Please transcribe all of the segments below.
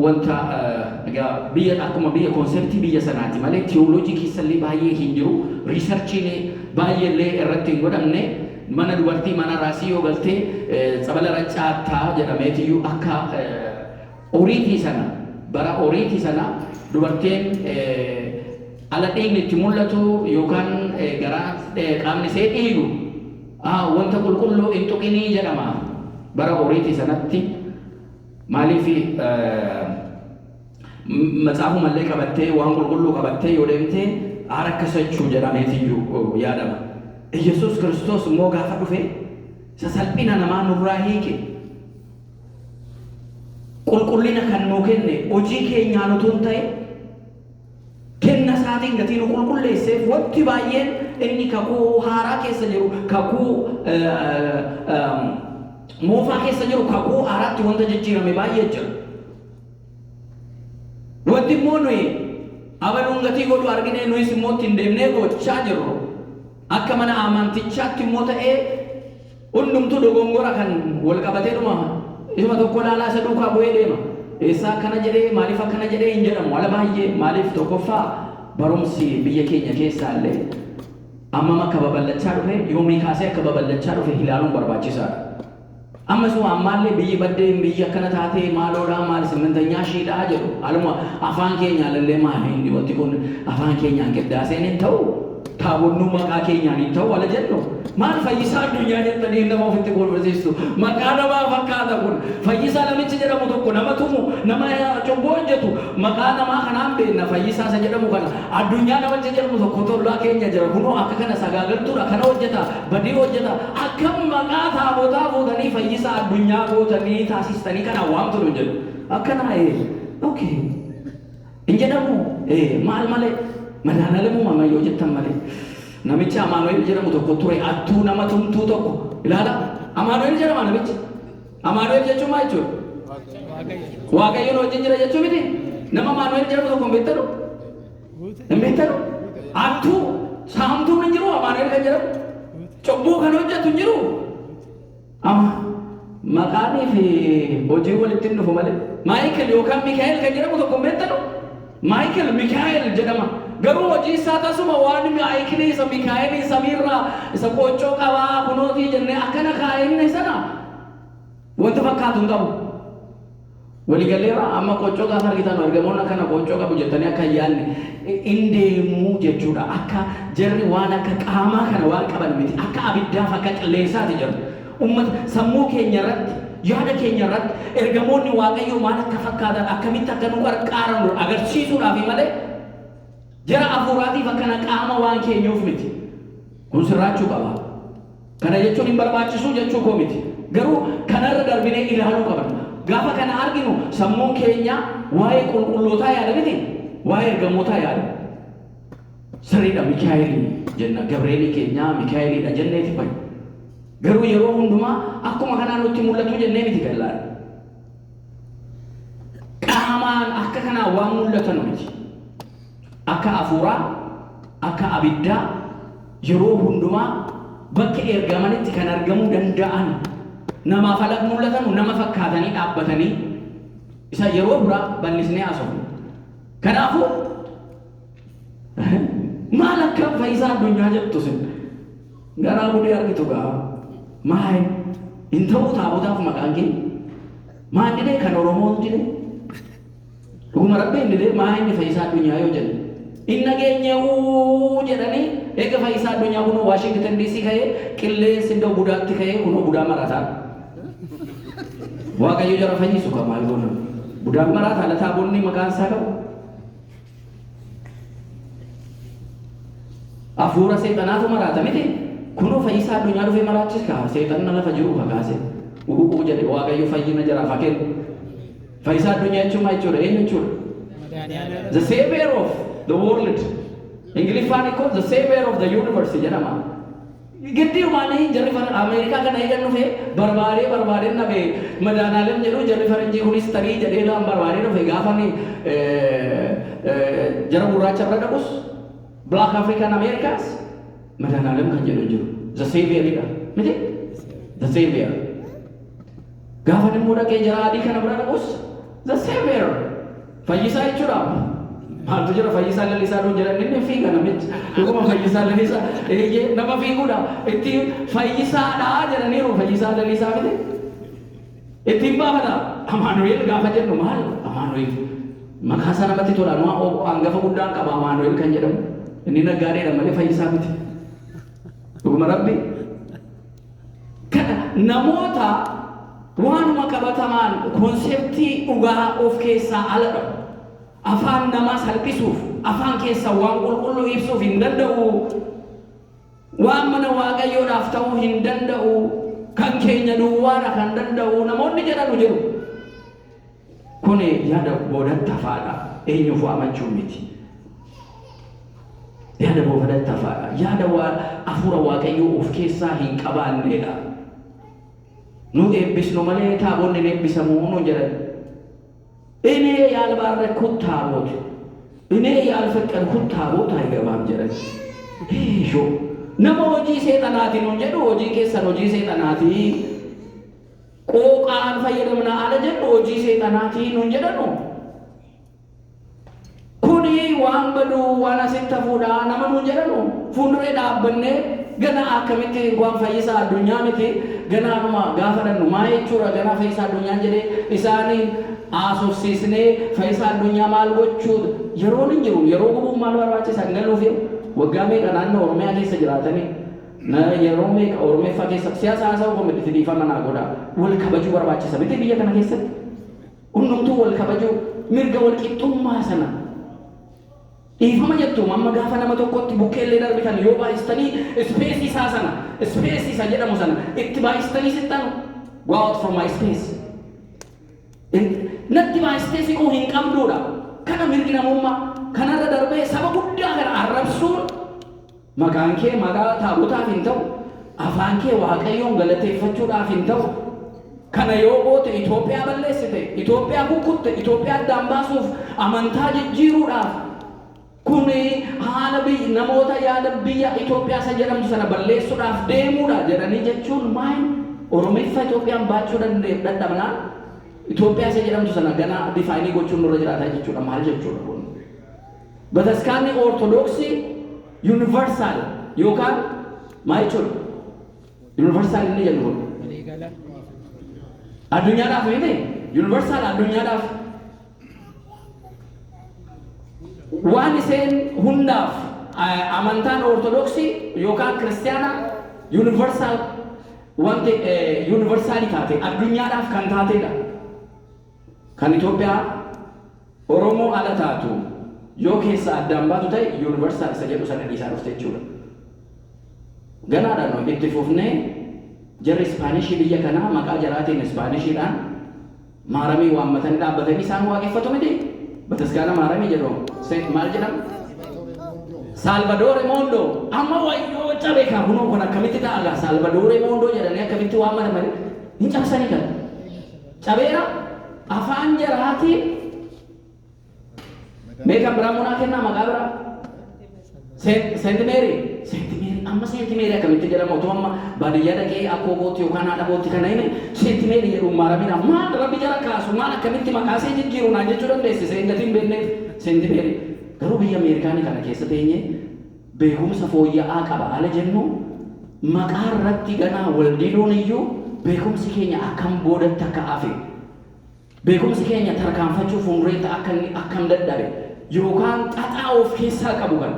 Wanta egaa biyya akkuma biyya concept biyya sanaati malee theology keessallee baay'ee hin jiru. Researchiin baay'eellee irratti hin godhamne. Mana dubartii mana raasii yoo galtee tsabala raccaattaa jedhameetiyyuu akka oriitii sana bara oriitii sana dubartiin ala dhiigni itti mul'atu yookaan garaa qaamni ishee dhiigu wanta qulqulluu hin tuqinii jedhama bara oriitii sanatti. Maaliif matsaafumallee qabattee waan qulqulluu qabattee yoo deemte aara akka sachuu jedhameetiyyuu yaadama. Iyyasuus Kiristoos immoo gaafa dhufe isa salphina namaa nurraa hiike qulqullina kan nuu kenne hojii keenyaan utuu hin ta'e kenna isaatiin gatii nu qulqulleesseef wanti baay'een inni kakuu haaraa keessa jiru kakuu moofaa keessa jiru kakuu haaraatti wanta jijjiirame baay'ee jira. Wanti immoo nuyi abaluun gatii godhu arginee nuyis immoo ittiin deemnee gochaa jirru akka mana amantichaatti immoo ta'ee hundumtuu dogongora kan wal qabateedhuma isuma tokko ilaalaa isa duukaa bu'ee deema. Eessaa akkana jedhee maaliif akkana jedhee hin jedhamu. Ala baay'ee maaliif tokkoffaa barumsi biyya keenya keessaa illee ammam akka babal'achaa dhufe yoomii kaasee akka babal'achaa dhufe ilaaluun barbaachisaadha. Ammasuma ammaallee biyyi baddee biyyi akkana taatee maaloodhaa maal simmintanyaa shiidhaa jedhu aluma afaan keenyaan illee maal inni wanti kun afaan keenyaan qiddaaseen hin ta'u taabonnuu maqaa keenyaan hin ta'u ala jennu maal fayyisaa addunyaa jettanii nama ofitti kolfisiistu maqaa namaa fakkaata kun fayyisaa namichi jedhamu tokko nama tumu nama cubbuu hojjetu maqaa namaa kanaan beekna fayyisaa isa jedhamu kana addunyaa namichi jedhamu tokko tollaa keenya jira kunoo akka kana sagaagaltuudha kana hojjeta badii hojjeta akkam maqaa taabotaa fuutanii fayyisaa addunyaa gootanii taasistanii kana waamtu nun jedhu akkanaa ee okay hin jedhamu ee maal malee madaalamuma mayyoo jettan malee namicha Amaanu'el jedhamu tokko ture attuu nama tumtuu tokko ilaala Amaanu'el jedhama namichi Amaanu'el jechuun maal jechuudha Waaqayyoon wajjin jira jechuu miti nama Amaanu'el jedhamu tokko hin beektanu hin beektanu attuu saamtuun hin jiru Amaanu'el kan jedhamu cubbuu kan hojjetu hin jiru Amma maqaanii fi hojiin walitti hin dhufu malee. Maayikel yookaan Mikaa'el kan jedhamu tokko hin beektanu? Maayikel Mikaa'el jedhama. Garuu hojii isaa tasuma waan Maayikilii isa Mikaa'elii samiirraa isa qooccoo qabaa kunootii jennee akkana kaa'inne sana wanta fakkaatu hin qabu. Waliigaleera amma qooccoo gaafa argitan ergamoonni akkana qooccoo qabu jettanii akka hin yaadne in deemuu jechuudha. Akka jarri waan akka qaamaa kana waan qaban miti. Akka abiddaaf akka qilleensaati jiru. Uummata sammuu keenya irratti yaada keenya irratti ergamoonni Waaqayyoo maal akka fakkaatan akkamitti akka nu qarqaaran agarsiisuudhaaf malee jara hafuuraatiif akkana qaama waan keenyuuf miti. Kun sirraachuu qaba. Kana jechuun hin barbaachisuu jechuu koo miti. Garuu kanarra darbinee ilaaluu qabna. Gaafa kana arginu sammuun keenya waa'ee qulqullootaa yaada miti, waa'ee ergamootaa yaada. Sirriidha Mikaa'elii jenna, Gabreelii keenyaa Mikaa'eliidha jenneeti fa'i. Garuu yeroo hundumaa akkuma kanaan nutti mul'atu jennee miti kan ilaalu. Qaamaan akka kanaan waan mul'atan miti. Akka hafuuraa, akka abiddaa yeroo hundumaa bakka ergamanitti kan argamuu danda'an namaaf ala mul'atanu nama fakkaatanii dhaabbatanii isa yeroo biraa bal'isnee haasofna. Kanaafuu maal akka fayyisaa addunyaa jettu sin garaa budee argitu gaa maal hin ta'uu taabotaaf maqaan kee maal didee kan Oromoon didee Dhuguma Rabbi hin didee maa inni fayyisaa addunyaa yoo jenne. Hin dhageenye uu jedhanii eega fayyisaa addunyaa kunoo Waashingtan DC ka'ee qilleensi iddoo budaatti ka'ee kunoo budaa maraataa. Waaqayyo jara fayyisu ka maal goona. Budaan maraataa lataa bonni maqaan isaa qabu. Hafuura seexanaatu maraata miti. Kunoo fayyisaa addunyaa dhufee maraachis kaa seexanna lafa jiru kakaase. Uu jedhe Waaqayyo fayyina jaraaf haa kennu. Fayyisaa addunyaa jechuun maal jechuudha? Eenyu jechuudha? The savior of the world. Ingiliffaan ikko the savior of the universe jedhama. Giddiimaanii jarri Ameerikaa kana eegan dhufe barbaadee barbaadee dhabe madaanaalem jedhu jarri faranjii kunis tarii jedhee laan barbaadee dhufe gaafa ni jara gurraacha bira dhaqus Black African Americans madaanaalem kan jedhu hin jiru. The savior dha. Miti? The savior. Gaafa immoo dhaqee jara adii kana bira dhaqus the savior. Fayyisaa jechuudha. Maaltu jira Fayyisaa Lalisaa nuun jedhan, inni fiiga namichi. Dhuguma Fayyisaa Lalisaa, eeyyee, nama fiiguudha. Itti fayyisaadha jedhaniiru, Fayyisaa Lalisaa miti. Ittiin baafata. Amaanu'eel gaafa jennu maal? Amaanu'eel maqaa isaa namatti tola. Nu hangafa guddaan qaba Amaanu'eel kan jedhamu. Inni naggaadeedha malee fayyisaa miti. Dhuguma Rabbi. Kana namoota waanuma qabatamaan concept dhugaa of keessaa ala dhabu. Afaan namaa salphisuuf, afaan keessa waan qulqulluu ibsuuf hin danda'u. Waan mana Waaqayyoodhaaf ta'uu hin danda'u. Kan keenya duwwaadha kan danda'u namoonni jedhanu jiru. Kun yaada boodatti hafaadha. Eenyuuf waamachuu miti. Yaada boodatti hafaadha. Yaada hafuura Waaqayyoo of keessaa hin qabaanneedha. Nu eebbisnu malee taabonni hin eebbisamu nuun jedhan. እኔ ያልባረኩት ታቦት፣ እኔ ያልፈቀድኩት ታቦት አይገባም jedhan. Hiishoo nama hojii seexanaati nuun jedhu, hojii keessan hojii seexanaati. Qooqaan fayyadamna ala jedhu, hojii seexanaati nuun jedhanu. Kuni waan baduu, waan asitti hafuudha nama nuun jedhanu fuulduree dhaabbannee gana akkamitti waan fayyisaa addunyaa miti ganaanuma gaafa dhannu maa jechuudha, ganaa fayyisaa addunyaan jedhee isaaniin haasofsiisnee fayyisaa addunyaa maal gochuu yeroon hin jiru. Yeroo gubuun maal barbaachisa? Hin galuuf waggaa meeqa naannoo Oromiyaa keessa jiraatanii, yeroo meeqa Oromeeffaa keessa siyaasa haasa'uu koo miti, dhiifama naa godha. Wal kabajuu barbaachisa miti? Biyya kana keessatti hundumtuu wal kabajuu, mirga wal qixxummaa sana dhiifama jettu. Amma gaafa nama tokkotti bukkeellee darbitan yoo baay'istanii space isaa sana, space isa jedhamu sana itti baay'istanii sixxanu, "Go out from my space," natti baay'istee siquu hin qabduudha. Kana mirgi namummaa kanarra darbee saba guddaa kana arrabsuun, maqaan kee maqaa taabotaaf hin ta'u, afaan kee Waaqayyoon galateeffachuudhaaf hin ta'u. Kana yoo goote Itoophiyaa balleessite, Itoophiyaa kukkutte, Itoophiyaa addaan baasuuf, amantaa jijjiiruudhaaf, kun haala biyya namoota yaada biyya Itoophiyaa isa jedhamtu sana balleessuudhaaf deemuudha jedhanii jechuun maal? Oromiffa Itoophiyaan baachuu dadhabnaan Itoophiyaa isa jedhamtu sana ganaa define gochuun nurra jiraata jechuudha. Maal jechuudha kun? Bataskaanni Ortodoksii universal yookaan maal jechuudha? Universal inni jennu kun addunyaadhaaf miti, universal addunyaadhaaf waan isheen hundaaf, amantaan Ortodoksii yookaan Kiristiyaana universal, wanti universal taate addunyaadhaaf kan taateedha. Kan Itoophiyaa Oromoo ala taatu yoo keessa addaan baatu ta'e, universal isa jedhu sana dhiisaa dhufte jechuudha. Ganaadhaan itti fufnee jarri Ispaanishii biyya kanaa maqaa jaraatiin Ispaanishiidhaan maaramii waammatanii dhaabbatanii isaan waaqeffatu miti. Bataskaana maaramii jedhu maal jedhama? Salvadore Mondo. Amma wayyoo, cabe kaa, kunoo kun akkamitti ta'a gaa? Salvadore Mondo jedhanii akkamitti waammatan malee hin cabsanii kan. Cabeera afaan jaraatiin. Mee kan biraa munaa kennaa, maqaa biraa. Saint Mary. Saint Mary. Amma Saint Mary akkamitti jedhama? Otoo amma baadiyyaa dhaqee akkoo kootti yookaan haadha kootti kana hime, Saint Mary jedhu maaramina maal Rabbi jara kaasu, maal akkamitti maqaa ishee jijjiiru naan jechuu dandeessi. Seen gatiin beekneef Saint Mary. Garuu biyya Ameerikaanii kana keessa teenyee beekumsa fooyya'aa qaba ala jennu, maqaa irratti ganaa wal diduun iyyuu beekumsi keenya akkam boodatti akka hafe, beekumsi keenya tarkaanfachuu fuuldureetti akka inni akkam dadhabe yookaan xaxaa of keessaa qabu kan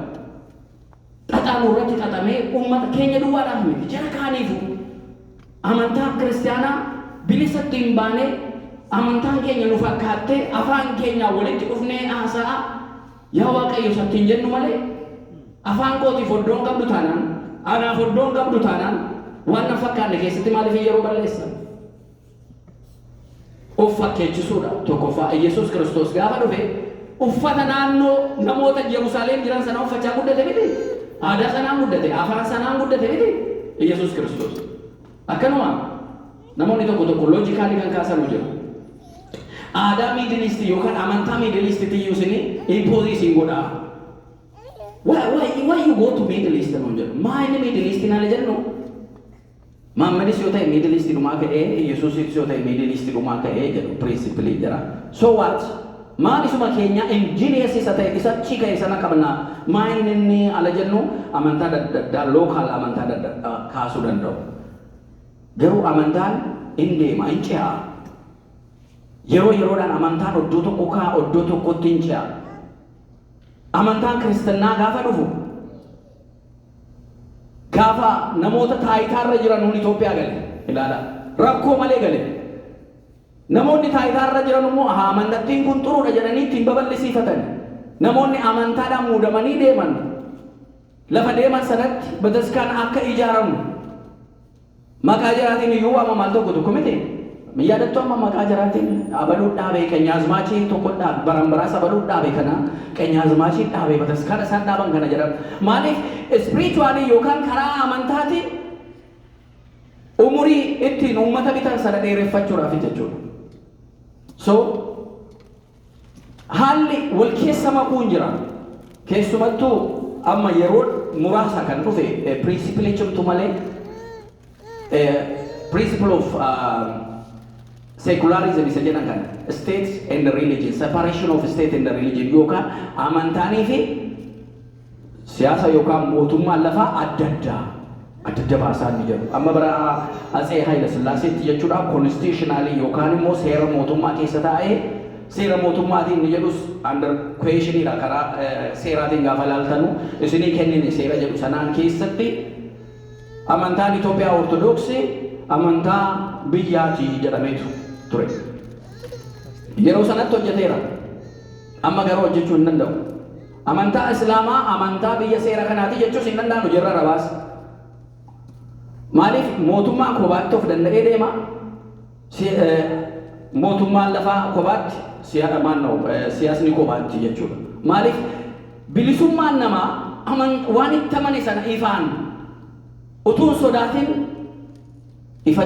xaxaa nurratti xaxamee uummata keenya duwwaadhaaf miti, jara kaaniifu amantaan Kiristaanaa bilisatti hin baane, amantaan keenya nu fakkaattee afaan keenya walitti dhufnee haasa'a yaa Waaqayyo sattiin jennu malee, afaan kootiif oddoon qabdu taanaan, anaaf oddoon qabdu taanaan, waan na fakkaanne keessatti maaliif yeroo balleessa? Of fakkeechisuudha tokkoffaa. Yesuus Kiristoos gaafa dhufe uffata naannoo namoota Yerusaalem jiran sana uffachaa guddate miti. Aadaa sanaan guddate, afaan sanaan guddate miti Yesuus Kiristoos. Akkanuma namoonni tokko tokko logically kan kaasanu jiru. Aadaa Middle East yookaan amantaa Middle East iyyuu isin impose isin godhaa. Why you go to Middle East nuun jedhu? Maa inni Middle East naan jennu? Maammadis yoo ta'e Middle East dhumaa ka'ee, Yesuusis yoo ta'e Middle East dhumaa ka'ee jedhu, principle jira. So what? Maal isuma keenya ingenious isa ta'e isa achi ka'e sana qabna. Maa inni inni ala jennu amantaa adda addaa, local amantaa adda addaa kaasuu danda'u. Garuu amantaan in deema, in ce'a. Yeroo yeroodhaan amantaan iddoo tokko ka'a, iddoo tokkotti in ce'a. Amantaan Kiristinnaa gaafa dhufu, gaafa namoota taayitaarra jiran nuun Itoophiyaa gale, ilaala, rakkoo malee gale. Namoonni taayitaarra jiran immoo haa amantattiin kun xuruudha jedhanii ittiin babal'isiifatan. Namoonni amantaadhaan muudamanii deeman lafa deeman sanatti bataskaana akka ijaaramu maqaa jaraatiin iyyuu waamama al tokko tokko miti. Yaadattu, amma maqaa jaraatiin abaluu dhaabe, Qenyaazmaachii tokko dhaabe, baranbaraas abaluu dhaabe, kana Qenyaazmaachii dhaabe, bataskaana isaan dhaaban kana jedhama. Maaliif? Spiritually yookaan karaa amantaatiin umurii ittiin uummata bitan sana dheereffachuudhaaf jechuudha. So haalli wal keessa makuun jira. Keessumattuu amma yeroo muraasa kan dhufe principle cimtu malee, principle of secularism isa jedhan kana, state and religion, separation of state and religion, yookaan amantaanii fi siyaasa yookaan mootummaan lafaa adda addaa adda adda baasaa inni jedhu. Amma bara Atsee Haayila Sillaaseetti jechuudha, constitutionally yookaan immoo seera mootummaa keessa taa'ee, seera mootummaatiin inni jedhus under questionidha. Karaa seeraatiin gaafa ilaaltanu, isinii kennine seera jedhu sanaan keessatti amantaan Itoophiyaa Ortodoksii amantaa biyyaati jedhameetu ture. Yeroo sanatti hojjeteera. Amma garuu hojjechuu hin danda'u. Amantaa Islaamaa amantaa biyya seera kanaati jechuus hin danda'anu jirra rabaas. Maaliif? Mootummaan kophaatti of danda'ee deema. Mootummaan lafaa kophaatti, siyaasni kophaatti jechuudha. Maaliif? Bilisummaan namaa waan itti amane sana ifaan utuu hin sodaatin ifa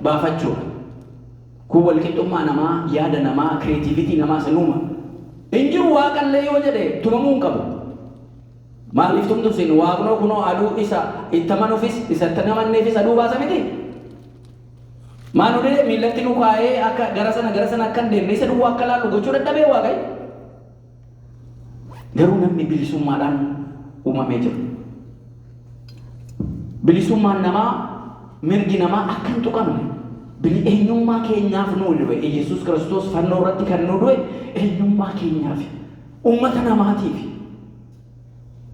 baafachuudha. Kun walqixxummaa namaa, yaada namaa, creativity namaa sanuuma. Hin jiru waaqallee yoo jedhe tumamuu hin qabu. Maaliif tumtu isin? Waaqnoo kunoo aduu isa itti amanuufis isa itti amanneefis aduu baasa miti. Maanulee miillatti nu kaa'ee akka gara sana gara sana akka hin deemne, isa duwwaa akka laallu gochuu dadhabee Waaqayyo. Garuu namni bilisummaadhaan uumamee jira. Bilisummaan namaa, mirgi namaa akka hin tuqamne, bili eenyummaa keenyaaf nu du'e. Yesuus Kiristoos fannoo irratti kan nu du'e eenyummaa keenyaaf, uummata namaatiif.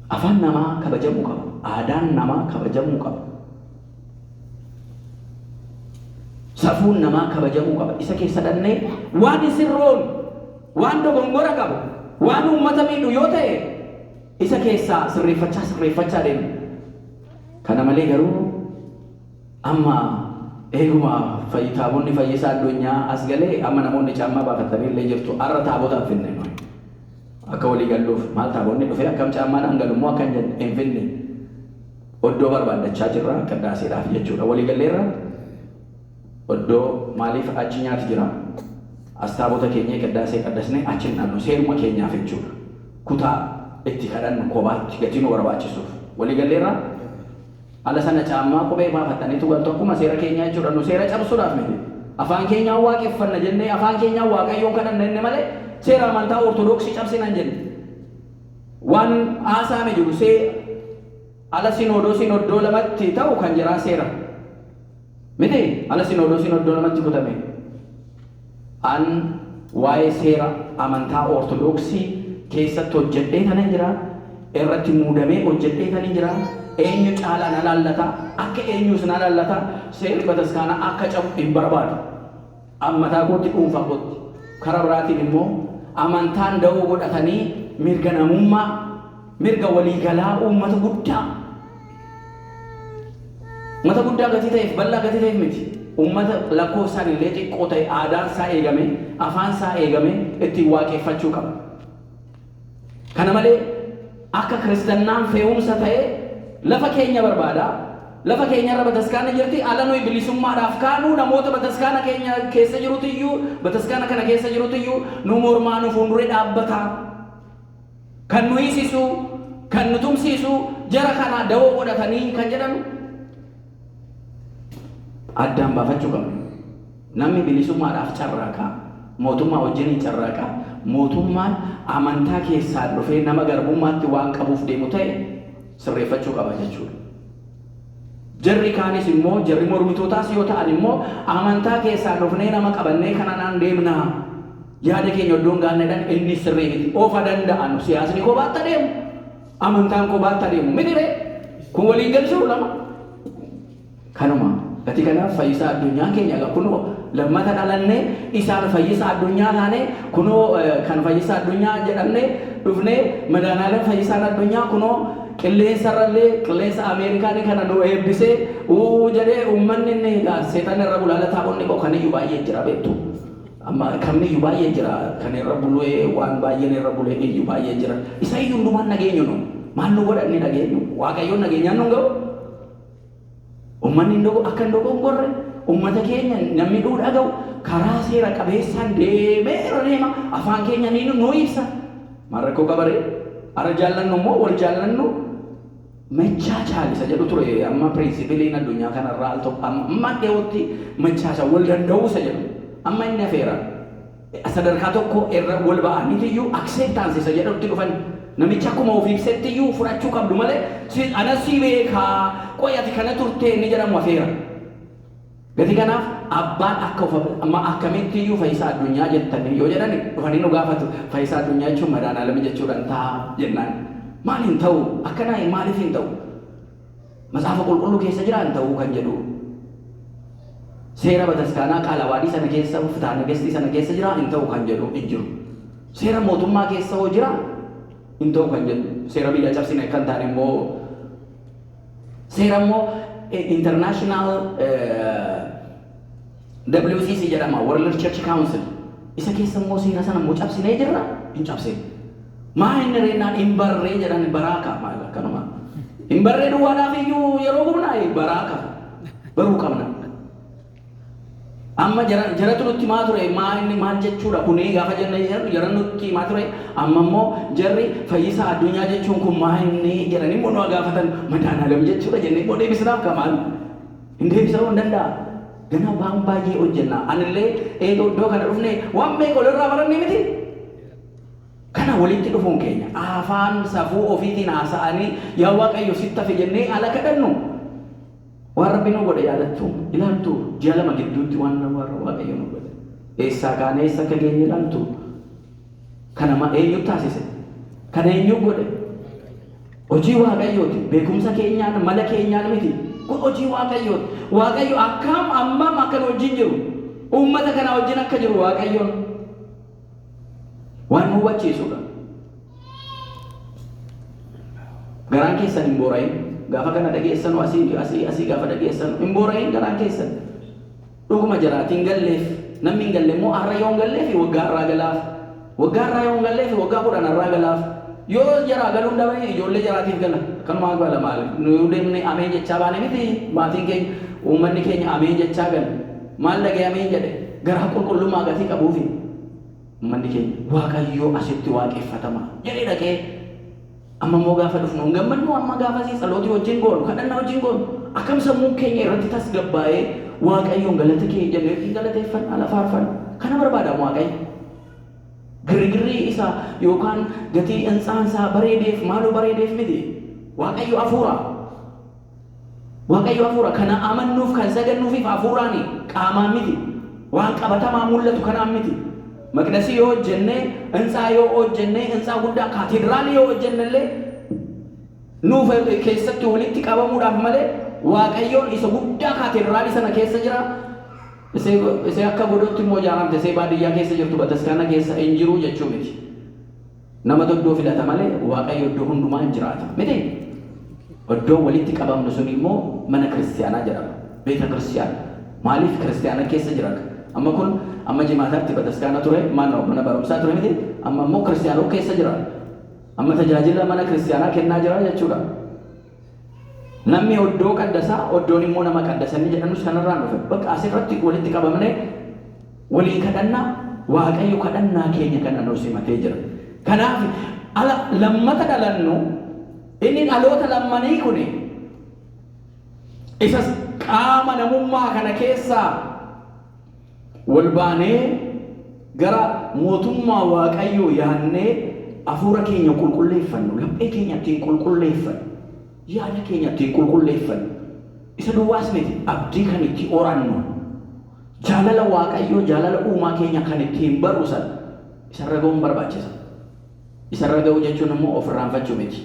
Afaan namaa kabajamuu qaba. Aadaan namaa kabajamuu qaba. Safuun namaa kabajamuu qaba. Isa keessa dhannee waan sirroon, waan dogongora qabu, waan uummata miidhu yoo ta'e isa keessaa sirreeffachaa sirreeffachaa deemu. Kana malee garuu amma eeguma taabonni fayyisaa addunyaa as galee, amma namoonni caammaa baafatanii illee jirtu. Har'a taabota hin finne nuyi. Akka walii galluuf, maal taabonni dhufee akkam caammaadhaan galu immoo akka hin finne, oddoo barbaaddachaa jirra qiddaaseedhaaf jechuudha. Walii galleerra oddoo, maaliif achi nyaati jira. As taabota keenya qiddaasee qaddasnee achi hin dhannu, seeruma keenyaaf jechuudha. Kutaa itti kadhannu kophaatti gatii nu barbaachisuuf. Walii galleerra ala sana caammaa kophee baafataniitu galtu akkuma seera keenyaa jechuudha. Nu seera cabsuudhaaf miti. Afaan keenyaan waaqeffanna jennee, afaan keenyaan Waaqayyoon kadhanna jenne malee seera amantaa Ortodoksii cabsina hin jenne. Waan haasaame jiru see ala sinoodosiin oddoo lamatti ta'u kan jiraa seera. Miti, ala sinoodosiin oddoo lamatti kutame. An waa'ee seera amantaa Ortodoksii keessatti hojjedhee kanan jira. Irratti muudamee hojjedhee kanan jira. Eenyu caalaa na laallata? Akka eenyus na laallata? Seerri bataskaanaa akka cabu hin barbaadu. Ammataa kootti, dhuunfaa kootti. Karaa biraatiin immoo amantaan da'oo godhatanii mirga namummaa, mirga waliigalaa uummata guddaa, uummata guddaa gatii ta'eef, bal'aa gatii ta'eef miti. Uummata lakkoofsaan illee xiqqoo ta'e aadaan isaa eegame, afaan isaa eegame ittiin waaqeffachuu qaba. Kana malee akka Kiristannaan fe'umsa ta'e lafa keenya barbaada. Lafa keenya irra bataskaanni jirti. Ala nuyi bilisummaadhaaf kaanu namoota bataskaana keenya keessa jirutu iyyuu, bataskaana kana keessa jirutu iyyuu nu mormaa, nu fuulduree dhaabbata. Kan nu hiisisu, kan nu tumsiisu, jara kana dawoo godhatanii kan jedhan addaan baafachuu qabna. Namni bilisummaadhaaf carraaqa. Mootummaa wajjin hin carraaqa. Mootummaan amantaa keessaan dhufee nama garbummaatti waan qabuuf deemu ta'e sirreeffachuu qaba jechuudha. Jarri kaanis immoo, jarri mormitootaas yoo ta'an immoo, amantaa keessaan dhufnee nama qabannee kanaan deemnaa, yaada keenya iddoon gaanneedhaan inni sirrii miti. Ofa danda'an siyaasni kophaatti adeemu, amantaan kophaatti adeemu miti ree? Kun waliin galchuu lama. Kanuma gatii kanaaf fayyisaa addunyaa keenya egaa kunoo lammata dhalannee isaan fayyisaa addunyaa taane, kunoo kan fayyisaa addunyaa jedhamne dhufnee madaanaaleen fayyisaan addunyaa kunoo qilleensa irrallee, qilleensa Ameerikaanii kana nu eebbisee uu jedhee uummanni inni egaa seexanni irra bulaala taabonni koo kaniyyuu baay'ee jira beektu. Amma kamniyyuu baay'ee jira, kan irra bulee waan baay'een irra bulee iyyuu baay'ee jira. Isa iyyuu hundumaan nageenyu nu maal nu godha inni dhageenyu? Waaqayyoon nageenyaan nu ga'u. Uummanni akka hin dogongorre, uummata keenya namni dhuu dhaga'u karaa seera qabeessaan deemee irra deema, afaan keenya ni nu ibsa. Maal rakkoo qabaree? Ara jaallannu immoo wal jaallannu መቻቻል isa jedhu ture. Amma principleiin addunyaa kanarraa al tokko amma dhiyootti መቻቻል, wal danda'uu isa jedhu amma inni hafeera. Sadarkaa tokko irra wal ba'aniitiyyuu acceptance isa jedhutti dhufan. Namicha akkuma ofii ibsetti iyyuu fudhachuu qabdu malee anas si beekaa, qoy ati kana turte inni jedhamu hafeera. Gati kanaaf abbaan akka amma akkamitti iyyuu fayyisaa addunyaa jettanii yoo jedhani dhufanii nu gaafatu, fayyisaa addunyaa jechuun madaanaalami jechuudhaan ta'a jennaan. Maal hin ta'u? Akkanaa maaliif hin ta'u? Macaafa Qulqulluu keessa jira hin ta'uu kan jedhu. Seera bataskaanaa qaalawaadii sana keessa, fitaanagestii sana keessa jira hin ta'u kan jedhu hin jiru. Seera mootummaa keessa hoo jira hin ta'u kan jedhu. Seera biyya cabsine kan ta'an immoo seera immoo international WCC jedhama, World Church Council. Isa keessa immoo seera sana immoo cabsinee jirra hin cabsine. Maa inni reennaan hin barree jedhan, baraaka maal akkanuma. Hin barree duwwaadhaaf iyyuu yeroo gubnaa baraaka baruu qabna. Amma jaratu nutti himaa ture, maa inni maal jechuudha kuni gaafa jenne jara nutti himaa ture. Amma immoo jarri fayyisaa addunyaa jechuun kun maa inni jedhanii immoo nu gaafatan, madaanaalem jechuudha jennee immoo deebisnaaf kamaan hin deebisuu hin danda'a. Gana waan baay'ee hojjenna. Anillee eega iddoo kana dhufne waan meeqa walirraa baranne miti. Kana walitti dhufuun keenya afaan safuu ofiitiin haasa'anii yaa Waaqayyo sitti hafe jennee ala kadhannu. Waan Rabbi nu godhe yaadattu, ilaaltu, ji'a 2 gidduutti waan warra Waaqayyo nu godhe. Eessaa kaanee eessa akka geenye ilaaltu. Kana ma eenyu taasise? Kana eenyu godhe? Hojii Waaqayyooti. Beekumsa keenyaan, mala keenyaan miti. Kun hojii Waaqayyooti. Waaqayyo akkam ammam akka nu wajjin jiru. Uummata kana wajjin akka jiru Waaqayyoon waan nu hubachiisudha. Garaan keessan hin boora'in. Gaafa kana dhageessanu, asii asii asii gaafa dhageessanu hin boora'in garaan keessan. Dhuguma jaraatiin galleef, namni hin galle immoo har'a yoo hin galleef waggaa har'aa galaaf. Waggaa har'aa yoo hin galleef waggaa 10 har'aa galaaf. Yoo jaraa galuun dhabame ijoollee jaraatiif gala. Kanumaa gala maali? Nu deemne ameen jechaa baane miti, maatiin keenya, uummanni keenya ameen jechaa gala. Maal dhagee ameen jedhe? Garaa qulqullummaa gatii qabuufi. Uummanni keenya Waaqayyoo asitti waaqeffatama jedhee dhaqee amma immoo gaafa dhufnu hin gammannu. Amma gaafasii tsalootii wajjin goonu, kadhannaa wajjin goonu, akkam sammuun keenya irratti tasgabbaa'ee Waaqayyoon galata kee jennee ittiin galateeffanna, ala faarfanna. Kana barbaadamu Waaqayyo. Girgirrii isaa yookaan gatii hintsaan isaa bareedeef maaloo bareedeef miti. Waaqayyo hafuura. Waaqayyo hafuura. Kana amannuuf kan sagannuufiif hafuuraani, qaamaan miti. Waan qabatamaa mul'atu kanaan miti. Maqdasii yoo hojjenne, hintsaa yoo hojjenne, hintsaa guddaa kaatedraalii yoo hojjenne illee nuuf keessatti walitti qabamuudhaaf malee Waaqayyoon isa guddaa kaatedraalii sana keessa jira. Isee akka godootti immoo ijaaramte, isee baadiyyaa keessa jirtu bataskaana keessa hin jiru jechuu miti. Namatu iddoo filata malee Waaqayyo iddoo hundumaa hin jiraata. Miti? Iddoo walitti qabamnu sun immoo mana kiristiyaanaa jedhama. ቤተ ክርስቲያን. Maaliif kiristiyaana keessa jira? Amma kun amma jimaataatti bataskaana ture, maal mana barumsaa ture miti? Amma immoo kiristiyaanoo keessa jira. Amma tajaajila mana kiristiyaanaa kennaa jira jechuudha. Namni oddoo qaddasaa, oddoon immoo nama qaddasanii jedhanus kanarraan dhufe. Bakka asirratti walitti qabamnee walii kadhannaa, Waaqayyo kadhannaa keenya kana nu simatee jira. Kanaaf ala lammata dhalannu inni dhaloota lammanii kuni isas qaama namummaa kana keessaa wal baanee Gara mootummaa Waaqayyoo yaannee hafuura keenya qulqulleeffannu, laphee keenya ittiin qulqulleeffannu, yaada keenya ittiin qulqulleeffannu. Isa duwwaas miti, abdii kan itti horannu, jaalala Waaqayyoo, jaalala uumaa keenya kan ittiin barru sana isarra ga'uun barbaachisa. Isarra ga'uu jechuun immoo of irraanfachuu miti.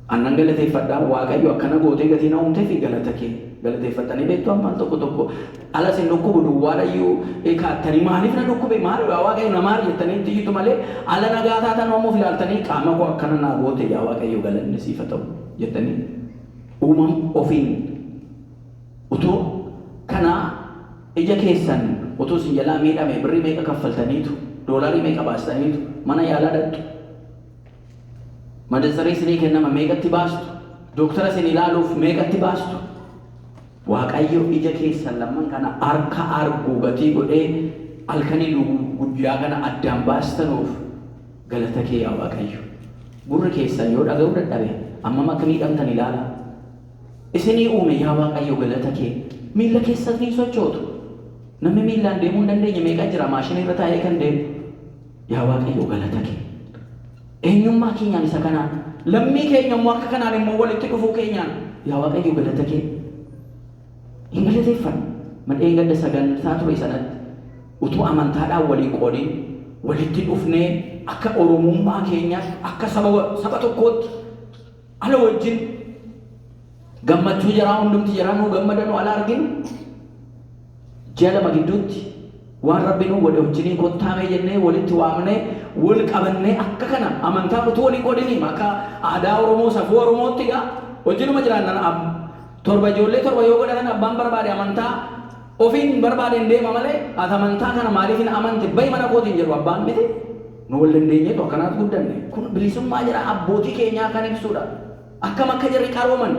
Annan galateeffadhaa, Waaqayyo akkana gootee gatii na uumtee fi galata kee galateeffattanii beektu. Ammaan tokko tokko ala isin dhukkubu duwwaadhayyuu kaattanii, maaliif na dhukkube, maal Waaqayyo na maal jettanii itti iyyitu malee, ala nagaa taatan oomuuf ilaaltanii, qaama koo akkana naa goote, yaa Waaqayyo galanni siif haa ta'u jettanii uumam ofiin utuu kana ija keessan utuu isin jalaa miidhame, birrii meeqa kaffaltaniitu, doolaarii meeqa baastaniitu mana yaalaa dhaqxu? Manatsarii isinii kennama, meeqatti baastu? Dooktara isin ilaaluuf meeqatti baastu? Waaqayyo ija keessan lamman kana harka argu gatii godhee halkanii guyyaa kana addaan baastanuuf galata kee, yaa Waaqayyo. Gurri keessan yoo dhaga'uu dadhabe ammam akka miidhamtan ilaala. Isinii uume, yaa Waaqayyo galata kee. Miilla keessanii sochootu. Namni miillaan deemuu hin dandeenye meeqa jira, maashinii irra taa'ee kan deemu? Yaa Waaqayyo galata kee. Eenyummaa keenyaan isa kanaan, lammii keenya immoo akka kanaan immoo walitti dhufuu keenyaan, yaa Waaqayyo galata kee. Hin galateeffannu. Madheen gadda sagantaa ture sanatti utuu amantaadhaan waliin qoodin walitti dhufnee akka Oromummaa keenyaatti, akka saba tokkootti ala wajjin gammachuu jaraa, hundumti jaraa nuu gammadanu ala arginu, ji'a 2 gidduutti waan Rabbi nuu godhe wajjiniin kottaamee jennee walitti waamnee wal qabannee, akka kana amantaan utuu waliin qoodiniin, akka aadaa Oromoo, safuu Oromootti gaa wajjinuma jiraannan. Torba, ijoollee torba yoo godhatan, abbaan barbaade amantaa ofiin barbaadeen deema malee, ati amantaa kana maaliif hin amante, bahi mana kootiin jedhu abbaan miti. Nu wal dandeenyeetu akkanaatu guddanne. Kun bilisummaa jira abbootii keenyaa kan ibsudha. Akkam akka jarri qarooman.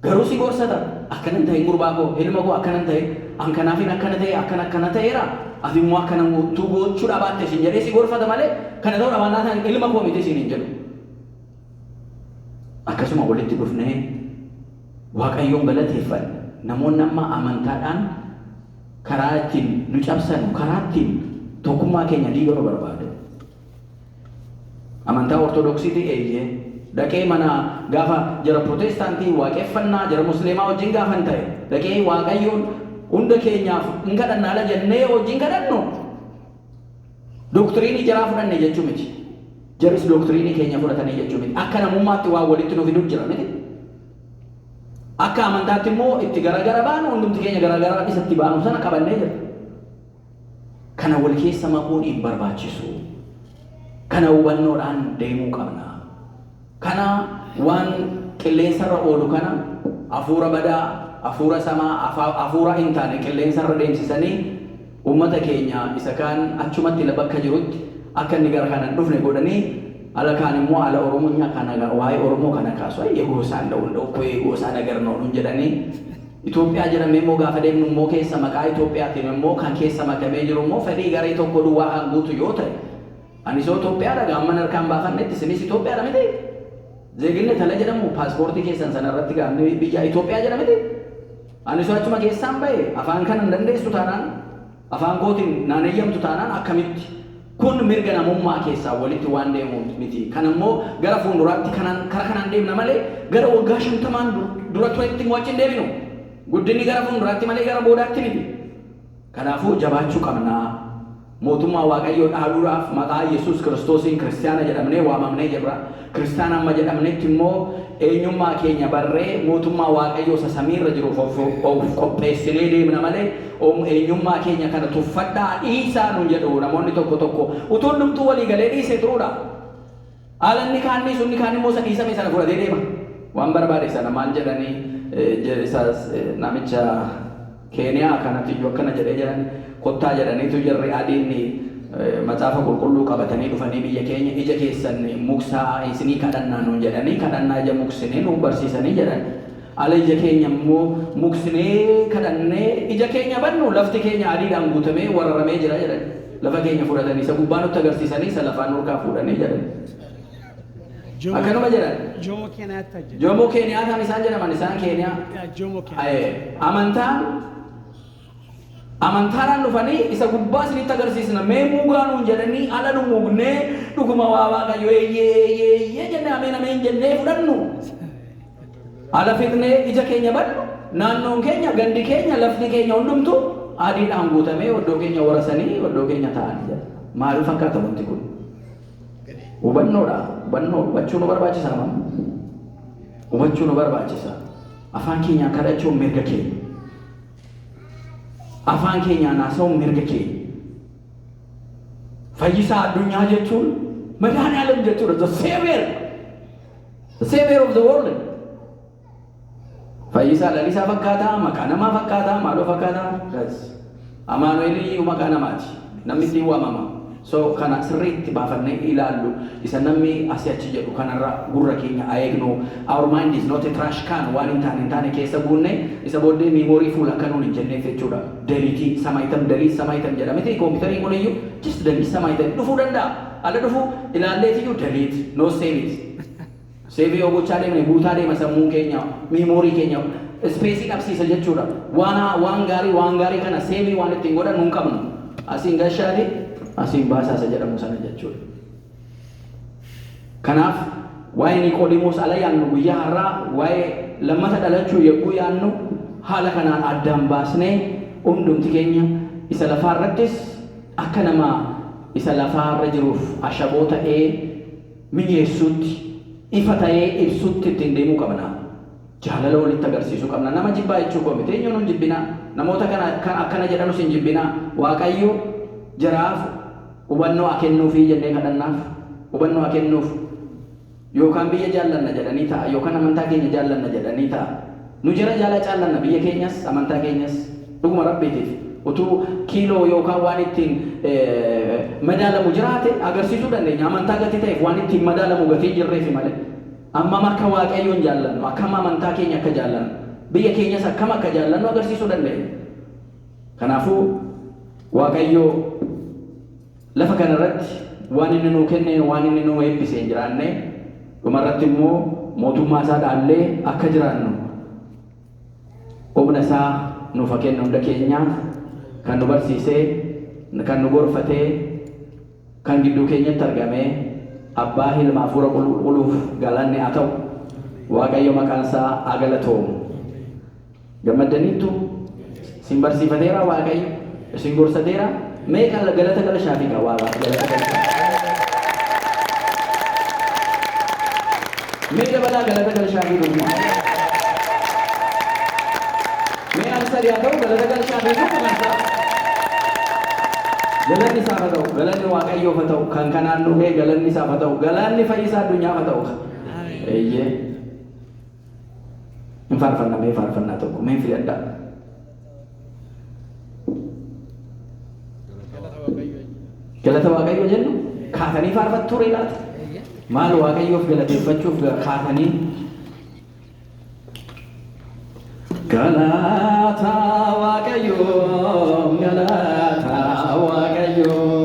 Garuu si gorsata: akkana hin ta'in gurbaa koo, ilma koo, akkana hin ta'in, an kanaafin akkana ta'e, akkana akkana ta'eera, ati immoo akkana utuu gochuu dhabaatte sin jedhee si gorfata malee, kana ta'uu dhabaannaa ta'an ilma koo miti siin hin jedhu. Akkasuma walitti dhufnee Waaqayyoon galateeffanne. Namoonni amma amantaadhaan karaa ittiin nu cabsanu, karaa ittiin tokkummaa keenya diiganu barbaadu. Amantaa Ortodoksiiti, eeyyee. Dhaqee mana gaafa jara Protestaantii, waaqeffannaa jara Musliimaa wajjin gaafan ta'e, dhaqee Waaqayyoon hunda keenyaaf hin kadhanna ala jennee wajjin kadhannu, doctrine jaraa fudhanne jechuu miti. Jaris doctrine keenya fudhatanii jechuu miti. Akka namummaatti waan walitti nu fidu jira miti. Akka amantaatti immoo itti garagara baanu, hundumti keenya garagara isatti baanu sana qabannee jira. Kana wal keessa makuun hin barbaachisu. Kana hubannoodhaan deemuu qabna. Kana waan qilleensarra oolu kana, hafuura badaa, hafuura samaa, hafuura hin taane qilleensarra deemsisanii uummata keenya isa kaan achumatti bakka jirutti akka inni gara kana hin dhufne godhanii, ala kaan immoo ala Oromonya kana, waa'ee Oromoo kana kaasu, ay የጎሳ እንደው እንደው እኮ የጎሳ ነገር ነው nun jedhanii, Itoophiyaa jedhamee immoo gaafa deemnu immoo keessa maqaa Itoophiyaatiin immoo kan keessa makamee jiru immoo fedhii garee tokko duwwaa kan guutu yoo ta'e, ani isoo Itoophiyaadha gaamman harkaan baafannetti, isinis Itoophiyaadha miti? ዜግነት ala jedhamu paaspoortii keessan sana irratti gaamni biyya Itoophiyaa jedha miti? Ani isoo achuma keessaan ba'e, afaan kana hin dandeessu taanaan, afaan kootiin naan eeyyamtu taanaan, akkamitti? Kun mirga namummaa keessaa walitti waan deemu miti. Kan immoo gara fuulduraatti kanaan kara kanaan deemna malee, gara waggaa 50n dura turetti immoo achi hin deebinu. Guddinni gara fuulduraatti malee gara boodaatti miti. Kanaafuu jabaachuu qabnaa. Mootummaa Waaqayyoo dhaaluudhaaf maqaa Yesuus Kiristoosiin kiristaana jedhamnee waamamnee jirra. Kiristaana amma jedhamnetti immoo eenyummaa keenya barree mootummaa Waaqayyoo isa samiirra jiruuf of qopheessinee deemna malee, eenyummaa keenya kana tuffadhaa, dhiisaa nun jedhu namoonni tokko tokko. Utuu hundumtuu walii galee dhiise turuudha. Haala inni kaan dhiisu, inni kaan immoo isa dhiisame sana fudhatee deema. Waan barbaade sana maal jedhanii, namicha Keeniyaa kanatti iyyuu akkana jedhee jedhan, kottaa jedhaniitu jarri adiin macaafa qulqulluu qabatanii dhufanii biyya keenya, ija keessan muksaa isinii kadhannaa nuun jedhanii, kadhannaa ija muksinee nu barsiisanii jedhan. Ala ija keenya immoo muksinee kadhannee ija keenya bannu, lafti keenya adiidhaan guutamee wararamee jira jedhan. Lafa keenya fudhatanii, isa gubbaa nutti agarsiisanii isa lafaan nurkaa fuudhanii jedhan. Akkanuma jedhan. Jomo Kenyatta jedha. Jomo Keeniyaataan isaan jedhaman, isaan Keeniyaa. Jomo Kenyatta. Amantaan Amantaadhaan dhufanii isa gubbaa isinitti agarsiisna, mee mugaa nuun jedhanii ala nu mugnee, dhuguma waa Waaqayyo eeyyee eeyyee eeyyee jennee, ameen ameen jennee fudhannu. Ala fixnee ija keenya bannu, naannoon keenya, gandi keenya, lafti keenya hundumtu adiidhaan guutamee, oddoo keenya warasanii oddoo keenya ta'anii jedha. Maal fakkaata wanti kun? Hubannoodha. Hubannoo hubachuu nu barbaachisa nama. Hubachuu nu barbaachisa. Afaan keenyaan kadhachuun mirga keenya. Afaan keenyaan haasa'uun mirga keenya. Fayyisaa addunyaa jechuun Madhaani'alem jechuudha. The savior. The savior of the world. Fayyisaa lalisaa fakkaataa, maqaa namaa fakkaataa, maaloo fakkaataa? Guys. Amaanu'eel iyyuu maqaa namaati. Namni ittiin waamama. So kana sirriitti baafannee ilaallu, isa namni asii achi jedhu kanarra gurra keenya eegnu. Our mind is not a trash can, waan hin taane keessa guunne isa booddee memory full akka nuun hin jenneef jechuudha. Delete some item, delete some item jedhamete kompiitariin kun iyyuu just delete some item dhufuu danda'a. Ala dhufuu ilaalleetiyyuu delete, no save it. Save yoo gochaa deemne guutaa deema sammuun keenya, memory keenya space qabsiisa jechuudha. Waan gaarii, waan gaarii kana save waan ittiin godhan nun qabnu. Asiin gashaati, asiin baasaasa jedhamu sana jechuudha. Kanaaf waa'ee Niqoodimoos ala yaannu, guyyaa har'aa waa'ee lammata dhalachuu yogguu yaannu, haala kanaan addaan baasnee hundumti keenya isa lafaa irrattis akka nama isa lafaarra jiruuf ashaboo ta'ee mi'eessuutti, ifa ta'ee ibsutti ittiin deemuu qabna. Jaalala walitti agarsiisuu qabna. Nama jibbaa jechuu koo miti. Eenyuun hin jibbinaa. Namoota kana kan akkana jedhanus hin jibbinaa. Waaqayyo jaraaf hubannoo haa kennuufii jennee kadhannaaf. Hubannoo haa kennuuf. Yookaan biyya jaallanna jedhanii ta'a, yookaan amantaa keenya jaallanna jedhanii ta'a. Nu jara jaalaa caallanna biyya keenyas amantaa keenyas, dhuguma Rabbiitiif. Utuu kiiloo yookaan waan ittiin madaalamu jiraate agarsiisuu dandeenya. Amantaa gatii ta'eef waan ittiin madaalamu gatii jirreefi malee. Ammam akka Waaqayyoon jaallannu, akkam amantaa keenya akka jaallannu, biyya keenyas akkam akka jaallannu agarsiisuu dandeenya. Kanaafuu Waaqayyo lafa kanarratti waan inni nuu kenneen, waan inni nuu eebbiseen jiraanne, dhumarratti immoo mootummaa isaa dhaallee akka jiraannu humna isaa nuuf haa kennu. Hunda keenyaaf kan nu barsiisee, kan nu gorfatee, kan gidduu keenyatti argamee, Abbaa, Ilma, Hafuura Qulqulluuf galanni haa ta'u. Waaqayyo maqaan isaa haa galatoomu. Gammaddaniittu? Isin barsiifateera Waaqayyo, isin gorsateera. Mee kan galata galashaafi qaba Waaqaaf galata galchaa. Mee dabalaa galata galshaafi dhuguma. Mee al sadi haa ta'u, galata galshaafi dhuguma isaa. Galanni isaaf haa ta'u, galanni Waaqayyoof haa ta'u, kan kanaan nu ga'e galanni isaaf haa ta'u, galanni fayyisaa addunyaaf haa ta'u. Eeyyee. Hin faarfanna, mee faarfannaa tokko mee filadhaa. Galata Waaqayyoo jennu kaatanii faarfattuu ree laata? Maal Waaqayyoof galateeffachuuf kaatanii? Galata Waaqayyoo, galata Waaqayyoo,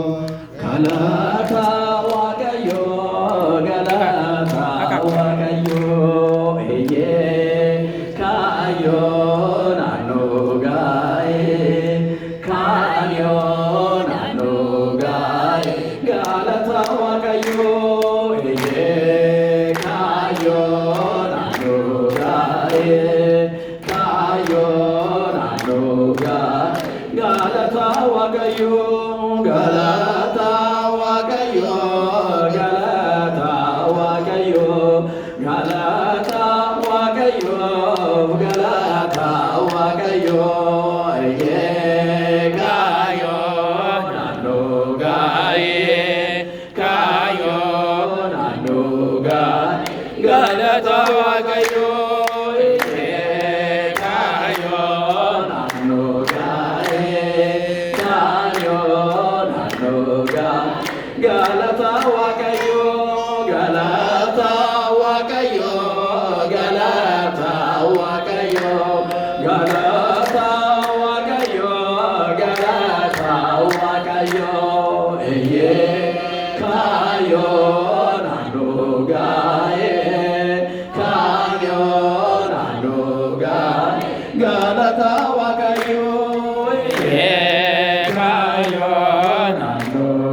galata Waaqayyoo, galata Waaqayyoo, eeyyee, kaayyoo naannoo gaa'ee, kaayyoo naannoo gaa'ee, galata Waaqayyoo, eeyyee, kaayyoo naannoo gaa'ee, kaayyoo naannoo gaa'ee, galata Waaqayyoo, galata Waaqayyoo, galata Waaqayyoo, galata Waaqayyoo, galata Waaqayyoo, eeyyee, kaayyoo naannoo gaa'ee, kaayyoo naannoo gaa'ee, galata Waaqayyoo, eeyyee, kaayyoo naannoo gaa'ee, kaayyoo naannoo gaa'ee, galata Waaqayyoo, galata Waaqayyoo, galata Waaqayyoo, galata Waaqayyoo, galata Waaqayyoo, eeyyee, kaayyoo naannoo gaa'ee, kaayyoo naannoo gaa'ee, galata Waaqayyoo, eeyyee.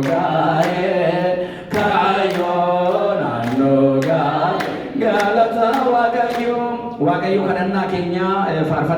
Gaa'ee kaayyoo naannoo gaa'ee galata Waaqayyo. Waaqayyo kadhannaa keenya faarfannaa.